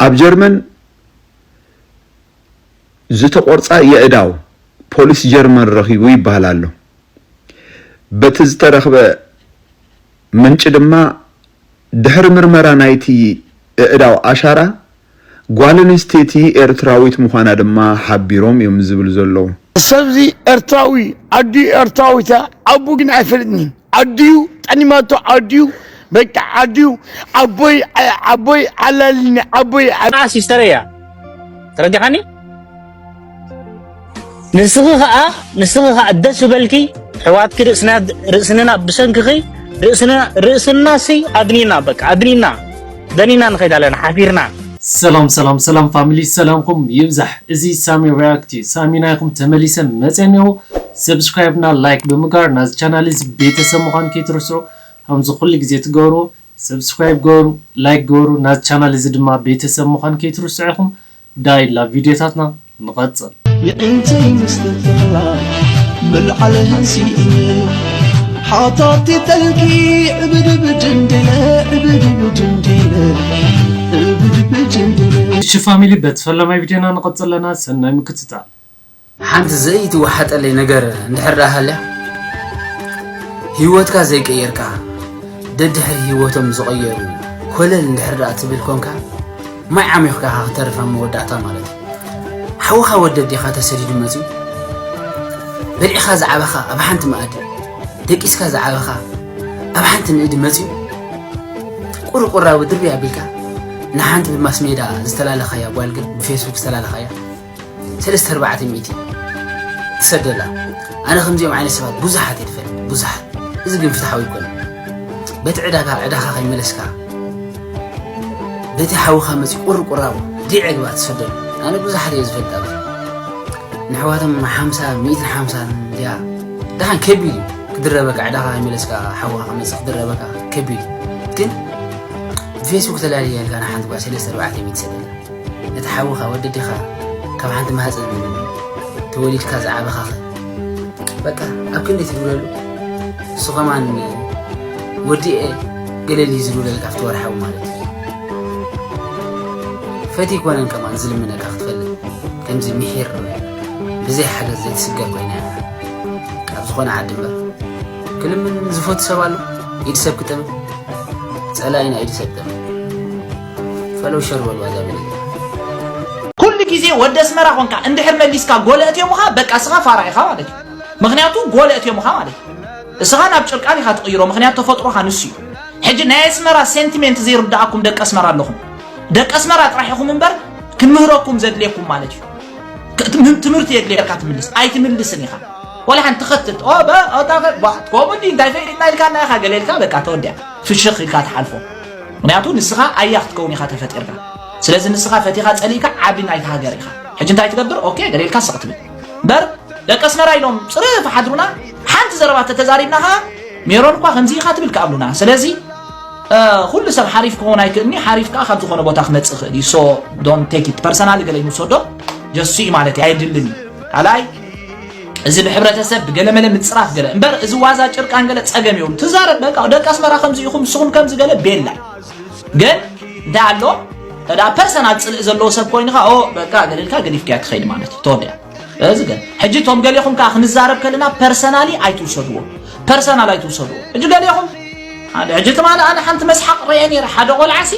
ኣብ ጀርመን ዝተቖርጻ የእዳው ፖሊስ ጀርመን ረኺቡ ይበሃል ኣሎ። በቲ ዝተረኽበ ምንጪ ድማ ድሕሪ ምርመራ ናይቲ እእዳው ኣሻራ ጓል ኣንስተይቲ ኤርትራዊት ምዃና ድማ ሓቢሮም እዮም ዝብል ዘለዉ። ሰብዚ ኤርትራዊ፣ ኣዲኡ ኤርትራዊት፣ ኣቡ ግን ኣይፈልጥን እዩ። ኣዲኡ ጠኒማቶ፣ ኣዲኡ በቃ፣ ኣዲኡ ኣቦይ፣ ኣቦይ ዓላልኒ፣ ኣቦይ ዓ- ዓ- ሲስተረያ፣ ተረዲኻኒ? ንስኺ ኸኣ፣ ንስኺ ኸኣ ደስ ዝበልኪ፣ ኣሕዋትኪ ርእስና፣ ርእስንና ብሰንክኺ፣ ርእስና፣ ርእስናሲ ኣድኒና፣ በቃ ኣድኒና፣ ደኒና ንኸይድ ኣለና፣ ሓፊርና። ሰላም፣ ሰላም፣ ሰላም ፋሚሊ፣ ሰላምኩም ይብዛሕ። እዚ ሳሚ ሪያክት እዩ። ሳሚ ናይኹም ተመሊሰ መጸ እኒኦ። ሰብስክራይብ እና ላይክ ብምግባር ናዚ ቻናል እዚ ቤተሰብ ምዃን ከይትርስዑ። ከምዚ ኩሉ ግዜ ትገብርዎ፣ ሰብስክራይብ ገበሩ፣ ላይክ ገበሩ፣ ናዚ ቻናል እዚ ድማ ቤተሰብ ምዃን ከይትርስዑ ኢኹም። ዳይ ላብ ቪድዮታትና ንቐጽል። የዒንተይ ምስትፍላ ምልዓለ ስኢነ፣ ሓታቲ ጠልቂ ዕብድብድ እንዲለ፣ ዕብድብድ እንዲለ፣ ዕብድብድ እንዲለ። እሺ ፋሚሊ፣ በቲ ፈለማይ ቪድዮና ንቐጽል ኣለና። ሰናይ ምክትታል። ሓንቲ ዘይትወሓጠለይ ነገር እንድሕር ደኣ ሃልያ፣ ህይወትካ ዘይቀየርካ፣ ደድሕሪ ህይወቶም ዝቐየሩ ኮለል እንድሕር ደኣ ትብል ኮንካ፣ ማይ ዓሚኹካ ኢኻ ክትተርፍ ኣብ መወዳእታ ማለት እዩ። ሓውኻ ወዲ ኣዴኻ ተሰዲዱ መጺኡ፣ በሊዕኻ ዝዓበኻ ኣብ ሓንቲ መኣዲ፣ ደቂስካ ዝዓበኻ ኣብ ሓንቲ ምእዲ መጺኡ፣ ቁርቁራዊ ድርብይ ኣቢልካ፣ ንሓንቲ ብማስ ሜዳ ዝተላለኻያ ጓል ግን ብፌስቡክ ዝተላለኻያ፣ ሰለስተ ኣርባዕተ ሚእቲ ትሰደላ። ኣነ ከምዚኦም ዓይነት ሰባት ብዙሓት እየ ዝፈልጥ፣ ብዙሓት። እዚ ግን ፍትሓዊ ኣይኮነን። በቲ ዕዳጋ፣ ዕዳኻ ከይመለስካ፣ በቲ ሓውኻ መፂ ቁርቁራቡ ዲዕ ግባ ትሰደሉ። ኣነ ብዙሓት እየ ዝፈልጥ ኣብዚ። ንኣሕዋቶም ሓምሳ፣ ሚእትን ሓምሳን እንድያ። ደሓን ከቢድ እዩ ክድረበካ፣ ዕዳኻ ከይመለስካ ሓውኻ ክመፅእ ክድረበካ ከቢድ እዩ። ግን ብፌስቡክ ተላልየ ኢልካ ንሓንቲ ጓል ሰለስተ ኣርባዕተ ሚእቲ ትሰደላ። እቲ ሓውኻ ወዲ ኣዴኻ ካብ ሓንቲ ማህፀን ተወሊድካ ዝዓበኻኸ፣ በቃ ኣብ ክንደይ ትድውለሉ፣ እሱ ከማን ወዲኤ ገለል እዩ ዝድውለልካ ኣብቲ ወርሓዊ ማለት እዩ። ፈትዩ ኣይኮነን ከማን ዝልምነካ ክትፈልጥ፣ ከምዚ ምሒር ብዘይ ሓገዝ ዘይትስገር ኮይና እያ። ኣብ ዝኾነ ዓዲ እምበር ክልምን ዝፈቱ ሰብ ኣሎ፣ ኢድ ሰብ ክጥምን። ጸላኢና ኢድ ሰብ ጥምን። ፈለው ሸር በሉ ኣዛ በሉ። ኩሉ ግዜ ወዲ ኣስመራ ኾንካ እንድሕር መሊስካ ጎለ እትዮምኻ፣ በቃ እስኻ ፋራ ኢኻ ማለት እዩ። ምኽንያቱ ጎለ እትዮምኻ ማለት እዩ። እስኻ ናብ ጭርቃን ኢኻ ትቕይሮ፣ ምኽንያቱ ተፈጥሮኻ ንሱ እዩ። ሕጂ ናይ ኣስመራ ሴንቲሜንት ዘይርድኣኩም ደቂ ኣስመራ ኣለኹም። ደቂ ኣስመራ ጥራሕ ኢኹም እምበር ክንምህረኩም ዘድልየኩም ማለት እዩ። ክ-፣ ትም-፣ ትምህርቲ የድልየካ ትምልስ፣ ኣይትምልስን ኢኻ። ወላ ሓንቲ ትኸትት፣ ኦ፣ በ-፣ ኦ፣ ታ-፣ ባ-፣ ከምኡ እንዲ እንታይ ፈይድና ኢልካና ኢኻ፣ ገለ ኢልካ፣ በቃ፣ ተወዲኣ። ፍሽኽ ኢልካ ትሓልፎ። ምኽንያቱ ንስኻ ኣያ ክትከውን ኢኻ ተፈጢርካ። ስለዚ ንስኻ ፈቲኻ ጸሊእካ ዓቢ ናይታ ሃገር ኢኻ። ሕጂ እንታይ ትገብር? ኦኬ፣ ገለ ኢልካ ስቕ ትብል። እምበር ደቂ ኣስመራ ኢሎም ጽርፍ ሓድሩና፣ ሓንቲ ዘረባ ተተዛሪብና ኸኣ፣ ሜሮን እኳ ከምዚ ኢኻ ትብል ክኣብሉና። ስለዚ እ፣ ኩሉ ሰብ ሓሪፍ ክኸውን ኣይክእልኒ፣ ሓሪፍ ከኣ ካብ ዝኾነ ቦታ ክመጽእ ይኽእል እዩ። So, don't take it personal፣ ገለ ይምሰዶ፣ just እዩ ማለት እዩ፣ ኣየድልን እዩ። ካልኣይ፣ እዚ ብሕብረተሰብ ብገለመለ ምጽራፍ ገለ፣ እምበር እዚ ዋዛ ጭርቃን ገለ ጸገም የብሉን። ትዛረብ፣ በቃ፣ ደቂ ኣስመራ ከምዚ ኢኹም፣ ንስኹም ከምዚ ገለ፣ ቤላ። ግን እንታይ ኣሎ፣ እንተ ደኣ ፐርሰናል ጽልኢ ዘለዎ ሰብ ኮይንኻ፣ ኦ፣ በቃ፣ ገለ ኢልካ ገዲፍካያ ትኸይድ ማለት እዩ፣ ተወዲኣ። እዚ ግን፣ ሕጂ እቶም ገሌኹም ከኣ ክንዛረብ ከለና ፐርሰናሊ ኣይትውሰድዎ። ፐርሰናል ኣይትውሰድዎ። ሕጂ ገሌኹም፣ ሓደ፣ ሕጂ ትማሊ ኣነ ሓንቲ መስሓቕ ርእየ ነይረ። ሓደ ቆልዓሲ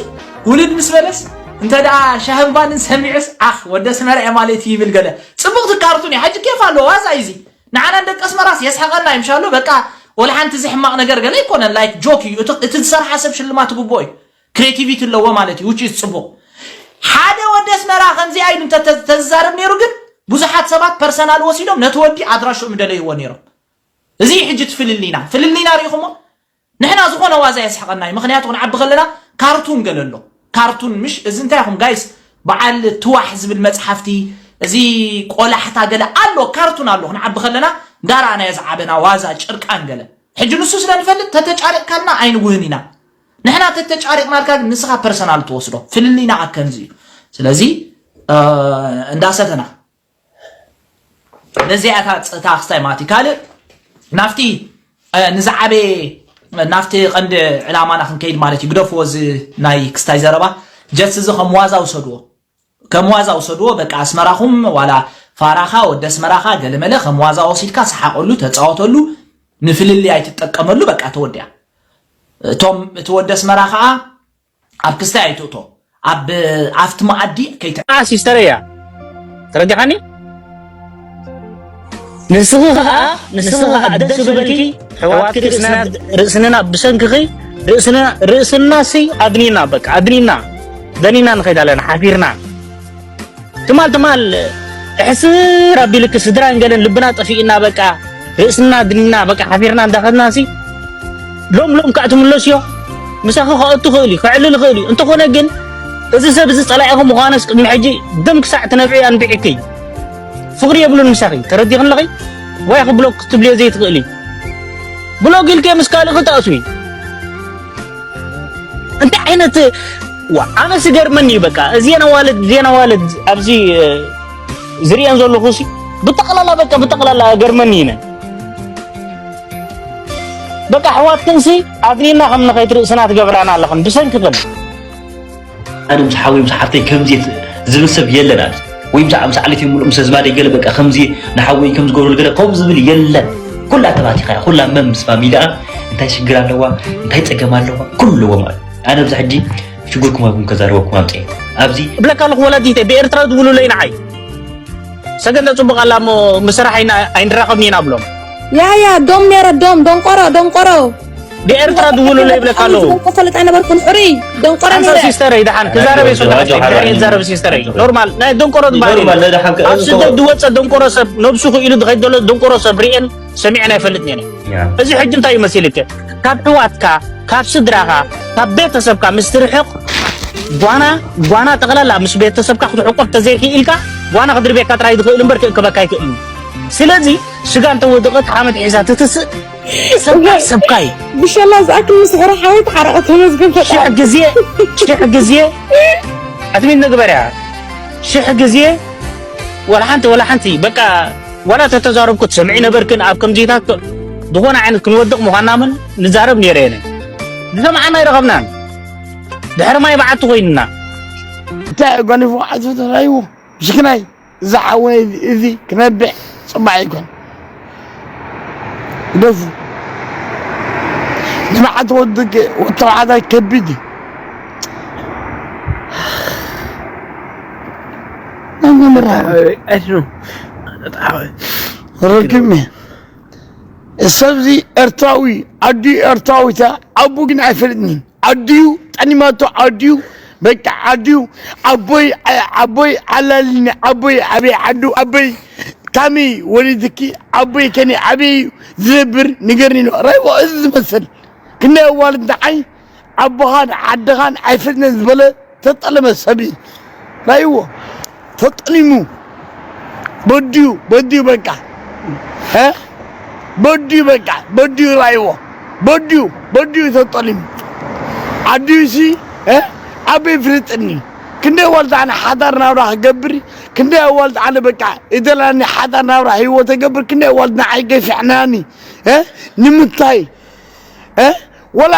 ውልድ ምስ በለስ፣ እንተ ደኣ ሻህን ባንን ሰሚዑስ፣ ኣኽ፣ ወዲ ኣስመራ እየ ማለት እዩ ይብል ገለ። ጽቡቕቲ ካርቱን እያ። ሕጂ ኬፍ ኣለዎ፣ ዋዛ እዩ እዚ። ንዓና ንደቂ ኣስመራስ የስሕቐና እዩ፣ ምሻሎ፣ በቃ፣ ወላ ሓንቲ እዚ ሕማቕ ነገር ገለ ኣይኮነን፣ ላይክ፣ ጆክ እዩ። እቲ፣ እቲ ዝሰርሓ ሰብ ሽልማት ይግብኦ እዩ። ክሬቲቪቲ ኣለዎ ማለት እዩ፣ which is ጽቡቕ። ሓደ ወዲ ኣስመራ ከምዚኣ ኢሉ እንተ-፣ ተ-፣ ተዝዛረብ ነይሩ ግን፣ ብዙሓት ሰባት ፐርሰናል ወሲዶም ነቲ ወዲ ኣድራሽኡ ምደለይዎ ነይሮም። እዚ እዩ ሕጂ እቲ ፍልልይና። ፍልልይና ርኢኹሞ? ንሕና ዝኾነ ዋዛ የስሕቐና እዩ። ምኽንያቱ ክንዓቢ ከለና ካርቱን ገለ ኣሎ። ካርቱን ምሽ፣ እዚ እንታይ ኢኹም ጋይስ? በዓል ትዋሕ ዝብል መጽሓፍቲ፣ እዚ ቆላሕታ ገለ ኣሎ፣ ካርቱን ኣሎ። ክንዓቢ ከለና እንዳረኣናዮ ዝዓበና ዋዛ ጭርቃን ገለ። ሕጂ ንሱ ስለ ንፈልጥ ተተጫሪቕካልና ኣይንውህን ኢና። ንሕና ተተጫሪቕናልካ ግን ንስኻ ፐርሰናል ትወስዶ። ፍልልይና ከ ከምዚ እዩ። ስለዚ፣ እ፣ እንዳሰተና ነዚኣ እታ፣ እታ ክስታይ ማለት እዩ። ካልእ ናብቲ፣ እ፣ ንዝዓበየ፣ ናብቲ ቀንዲ ዕላማና ክንከይድ ማለት እዩ። ግደፍዎ እዚ ናይ ክስታይ ዘረባ። ጀትስ እዚ ከም ዋዛ ውሰድዎ፣ ከም ዋዛ ውሰድዎ። በቃ ኣስመራኹም ዋላ ፋራኻ ወዲ ኣስመራኻ ገለመለ ከም ዋዛ ወሲድካ ሰሓቐሉ፣ ተጻወተሉ፣ ንፍልልይ ኣይትጠቀመሉ። በቃ ተወዲያ። እቶም እቲ ወዲ ኣስመራ ከዓ ኣብ ክስታይ ኣይትእቶ፣ ኣብ ኣብቲ መኣዲ ከይተ ኣ ሲስተር እያ። ተረዲኻኒ? ንስኺ ኸዓ ንስኺ ኸዓ ደስ ዝበልኪ ሕዋትኪ ርእስና ርእስንና ብሰንክኺ ርእስና ርእስና ሲ ኣድኒና በቃ ኣድኒና ደኒና ንኸይድ ኣለና ሓፊርና። ትማል ትማል እሕስር ኣቢልኪ ስድራን ገለን ልብና ጠፊእና በቃ ርእስና ድንና በቃ ሓፊርና እንዳኸድና ሲ ሎም ሎም ከዓ ትምለስዮ ምሳኺ ከኣቱ ይኽእል እዩ ከዕልል ይኽእል እዩ። እንተኾነ ግን እዚ ሰብ እዚ ጸላኢኺ ምዃነስ ቅድሚ ሕጂ ደም ክሳዕ ትነብዒ ኣንቢዕኪ ፍቕሪ የብሉን ምሳኺ ተረዲኽኒ ኣለኺ። ዋይ ክብሎ ክትብልዮ ዘይትኽእሊ ብሎግ ኢልኪ ምስ ካልእ ክትኣስዊ እንታይ ዓይነት ዋ ኣነስ ይገርመኒ እዩ በቃ እዚአን ኣዋልድ እዚአን ኣዋልድ ኣብዚ ዝርእየን ዘለኹ ሲ ብጠቕላላ በቃ ብጠቕላላ ገርመኒ ኢነ በቃ ኣሕዋትክን ሲ ኣድኒና ከም ንኸይት ርእስና ትገብራና ኣለኽን ብሰንክኽን። ኣነ ምስ ሓወይ ምስ ሓፍተይ ከምዚ ዝብል ሰብ የለን ኣነ ወይ ምስ ምስ ዓሌት ይምሉ ምስ ኣዝማደይ ገለ በቃ ከምዚ ንሓወይ ከም ዝገብረሉ ገለ ከምኡ ዝብል የለን። ኩላ ተባቲኻ እያ ኩላ መም ምስ ፋሚሊኣ እንታይ ሽግር ኣለዋ እንታይ ጸገም ኣለዋ ኩሉ ኣለዎ ማለት ኣነ ኣብዚ ሕጂ ሽግርኩም ኣብኩም ከዛርበኩም ኣምጽኤ ኣብዚ እብለካ ኣለኹ ወላዲተይ ብኤርትራ ድውሉለይ ንዓይ ሰገን ተጽቡቕ ኣላ እሞ ምስ ሰራሓይና ኣይንራኸብን ኢና ብሎም። ያ ያ ዶም ነይረ ዶም ደንቆሮ ደንቆሮ ብኤርትራ ድውሉለይ ይብለካ ኣለኹ። ፈለጥ ኣይነበርኩን ሕሩይ ደንቆሮ ኣንሳ ነይረ። ሲስተረይ ደሓን ክዛረብ እየ ሰላም ኣጆ፣ ኣጆ፣ ኣጆ፣ ኣጆ። ዘይዛረብ ሲስተረይ ኖርማል ናይ ደንቆሮ ኖርማል፣ ዝበሃል ናይ ደሓን ከ-፣ ኣብ ስደት ዝወፀ ደንቆሮ ሰብ ነብሱ ክኢሉ ዝኸይድ ዘሎ ደንቆሮ ሰብ ርኤን ሰሚዐን ኣይፈልጥን እየ። ያ። እዚ ሕጂ እንታይ እዩ መሲልክ ካብ ሕዋትካ ካብ ስድራኻ ካብ ቤተሰብካ ምስ ትርሕቕ ጓና ጓና ጠቕላላ ምስ ቤተሰብካ ክትሕቆፍ ተዘይክኢልካ ጓና ክድርቤካ ጥራይ ዝኽእል እምበር ክእከበካ ኣይክእልን። ስለዚ ስጋ እንተወደቐት ሓመድ ሒዛ ትትስእ ሰብካ እዩ። ብሸላ ዝኣክል ምስ ሕረ ሓወይ ተሓረቐ ተመስገን ፈጣሪ። ሽሕ ግዜ ሽሕ ግዜ ኣትሚት ንግበርያ ሽሕ ግዜ ወላ ሓንቲ ወላ ሓንቲ በቃ ዋላ ተተዛረብኩ ትሰምዒ ነበርክን ኣብ ከምዚታት ዝኾነ ዓይነት ክንወድቕ ምዃንና ምን ንዛረብ ነይረ የነ ዝሰምዓና ኣይረኸብናን ድሕሪ ማይ በዓቲ ኮይንና እንታይ ጓኒፉ ዓዙ ተራይዎ ምሽክናይ ዝሓወይ እዚ ክነብዕ ጽባሕ ይኮን ደፉ ንመዓት ወድቅ ወተባዕታይ ከቢድ እዩ ረኪብኒ ሰብዚ ኤርትራዊ ኣዲ ኤርትራዊታ ኣቡ ግን ኣይፈልጥኒ ኣዲኡ ጠኒማቶ ኣዲኡ በቃ ኣዲኡ ኣቦይ ኣቦይ ዓላልኒ ኣቦይ ኣበይ ዓዱ ኣቦይ ካመይ ወሊድኪ ኣቦይ ከኒ ኣበይ ዝነብር ንገርኒ ራይዎ እዚ ዝመስል ክንደይ ኣዋልድ ንዓይ ኣቦኻን ዓድኻን ኣይፈልጥን ዝበለ ተጠለመ ሰብ እዩ ራይዎ ተጠሊሙ በዲዩ በዲዩ በቃ እ በዲዩ በቃ በዲዩ ራይዎ በዲዩ በዲዩ ተጠሊሙ ዓዲዩሲ እ ኣበይ ፍልጥኒ ክንደይ ዋልታ ኣነ ሓዳር ናብራ ክገብር ክንደይ ዋልታ ኣነ በቃ እደላኒ ሓዳር ናብራ ህይወት ተገብር ክንደይ ዋልታ ንዓይ ገፊዕናኒ እ ንምንታይ እ ወላ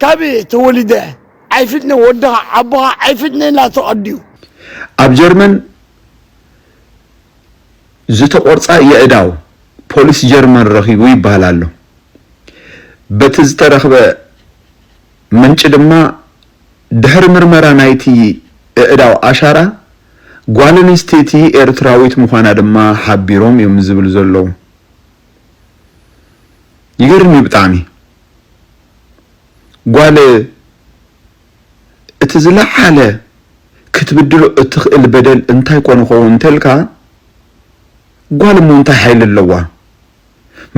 ካበይ ተወሊደ ኣይፍትነ ወድኻ ኣቦኻ ኣይፍትነ ኢላቶ ኣዲኡ። ኣብ ጀርመን ዝተቖርጻ የእዳው ፖሊስ ጀርመን ረኺቡ ይበሃል ኣሎ። በቲ ዝተረኽበ ምንጪ ድማ ድሕሪ ምርመራ ናይቲ የእዳው ኣሻራ ጓል ኣንስተይቲ ኤርትራዊት ምዃና ድማ ሓቢሮም እዮም ዝብሉ ዘለዉ። ይገርም እዩ ብጣዕሚ። ጓል እቲ ዝለዓለ ክትብድሎ እትኽእል በደል እንታይ ኮን ኸውን እንተልካ ጓል እሞ እንታይ ሓይሊ ኣለዋ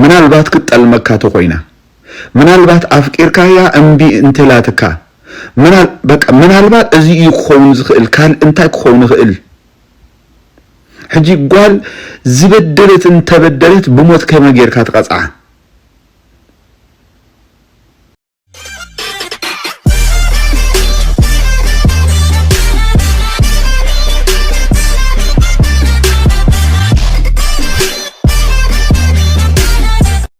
ምናልባት ክትጠልመካ ተኾይና ምናልባት ኣፍቂርካያ እምቢ እንተላትካ ምናል በቃ ምናልባት እዚ እዩ ክኸውን ዝኽእል ካልእ እንታይ ክኸውን ይኽእል ሕጂ ጓል ዝበደለት እንተበደለት ብሞት ከመይ ጌርካ ትቐጽዓ?